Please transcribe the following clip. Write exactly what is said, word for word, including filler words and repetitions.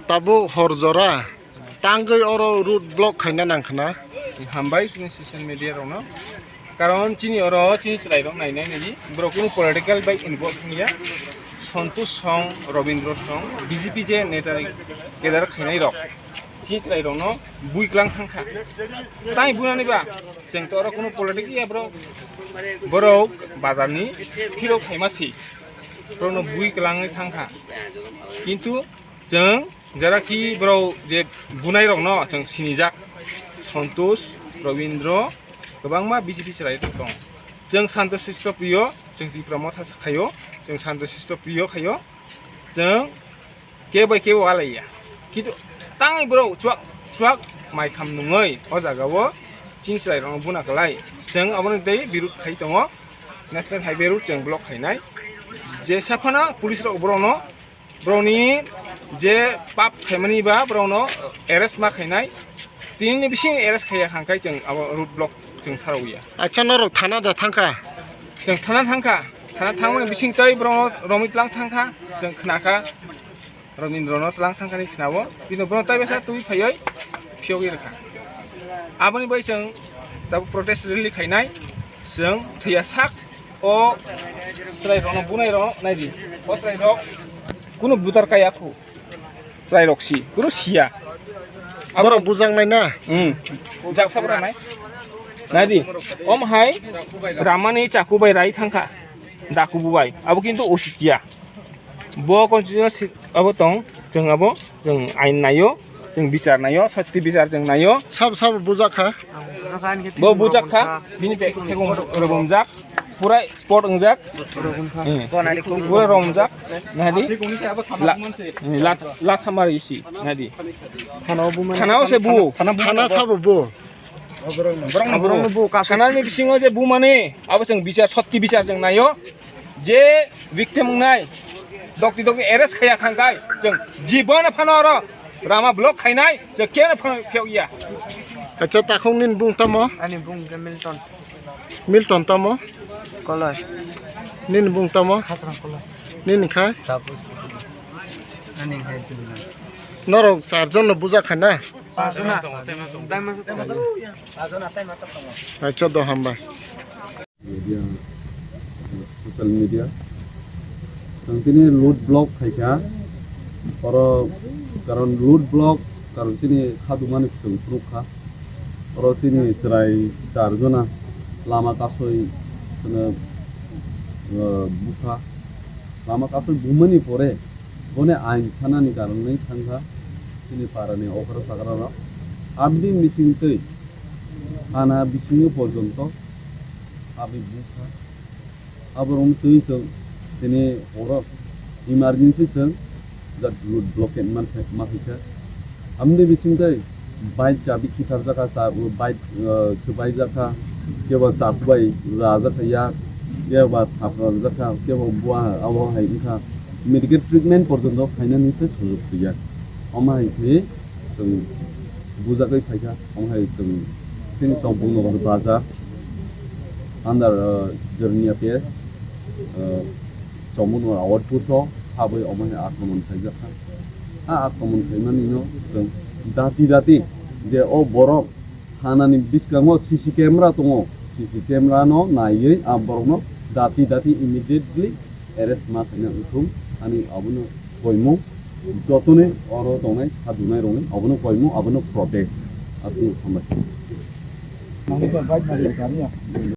Tabuk hor jora tangwi oro road block khaina nangkhna. Hambai chini social media rokno. Karon chini oro chini chwrai rok nainai nini. Borok kunu political bai involve wngya. Santosh song, Robindra song, B J P je neta kedar khainai rok. Chini chwrai rokno bui klang thangkha. Tai bunani ba chwng to oro kunu politics ya bro. Borok bazarni phirok khaima si. Borokno bui kwlangwi thangkha. Kintu chwng jara ki borok je bunai rokno chwng sinijak. Santosh, Robindra, kwbangma B J P chwrai rok tongo. Chwng Santosh Sristo Priyo, chwng Tipra Motha khaio, chwng Santosh Sristo Priyo khaio. Chwng kebo bai kebo walaiya. Kintu tangwi borok chuak chuak mai kham nungwi o jaga o chini chwrai rokno buna kwlai. Chwng aboni tei birud khai tongo National Highway road chwng block khainai. Je saphano police rok borokno borokni je pap khaimani ba borokno arrest ma khainai. Tini bising arrest khaiya hangkai chwng abo road block chwng sarokya. Acha norok thana da thangkha? Chwng thana thangkha. Thana thangmani bising tei borokno romwi tlang thangkha. Chwng khnakha. Robindra no tlang thangkani khnao, bini borok tai besa twi phaiwi phiyogwi rwkha. Aboni bai chwng tabuk protest rally khainai, chwng thwiya sak o chwrai rokno bunai rok naidi, o chwrai rok kunu butar kaya khu, chwrai rok si, kunu siya. Borok bujaknai na? Hmm, jaksa borok nai. Naidi, om hai ramani chaku bai rai thangkha, daku bubai, abo kintu usit ya. Bo constitutional si-, abo tong, chwng abo, chwng ain naio, chwng bichar naio, soti bichar chwng naio. Sabo sabo bujak kha? Bo bujak kha, bini bag thegong rwbumjak, pura spot wngjak. Hmm. Pura romjak, nadi. La, la, la thamar isi, nadi. Thana o se bu. Thana sabo bu. Borokno bu, thanani bisingo je bumani, abo chwng bichar, soti bichar chwng naio. Je victim wngnai, dokti dokti arrest khaiya khangkai, chwng jibon phano oro rama block khainai, chwng keno phano phiyok ya. Acha, takhuk nini bung tamo? Ani bung khe Milton. Milton tamo? Koloi. Nini bung tamo? Khasrang Koloi. Nini khai? Tapus. Ani khai Norok charjon no bujak kha na? Pajona. Pajona, tai masa tongo. Acha, do hambai. Media, social media. Chwng tini road block khaikha. Oro karon road block, karon chini khadumani chwng phunukha. Oro chini chwrai charjona lama kasoi chwngno, uh, bukha. Lama kasoi bumani pore boni ain thanani karonwi thangkha chini parani okra chakrarok. Abni bisingtwi thana bisingo porjonto abni bukha. Aborokno twi chwng tini horo emergency chwng jat road blockade man thai, ma khaikha. Amni bisingtwi bike chabi khitarjakha, cha-, bike, uh, swbaijakha, kebo chakubai rajakha yak, kebo thapra rwjakha, kebo bua abo hai wngkha. Medical treatment porjonto khainani se sujok twiya. Omo hai khe chwng bujagwi phaikha, omo hai chwng chini Chongpong Nogor bazar under, uh, Jirnia P S, uh, Chongpong Nogor outpost o habwi omo hai akromon khaijakha. A akromon khaimani no chwng dati dati je o borok thanani bwskango C C camera tongo, C C camera no naiwi a borokno dati dati immediately arrest ma khaina wngthung, ani abono koimung, jotoni oro tongnai kha dunai rokni abono koimung, abono protest. Aswk hambai.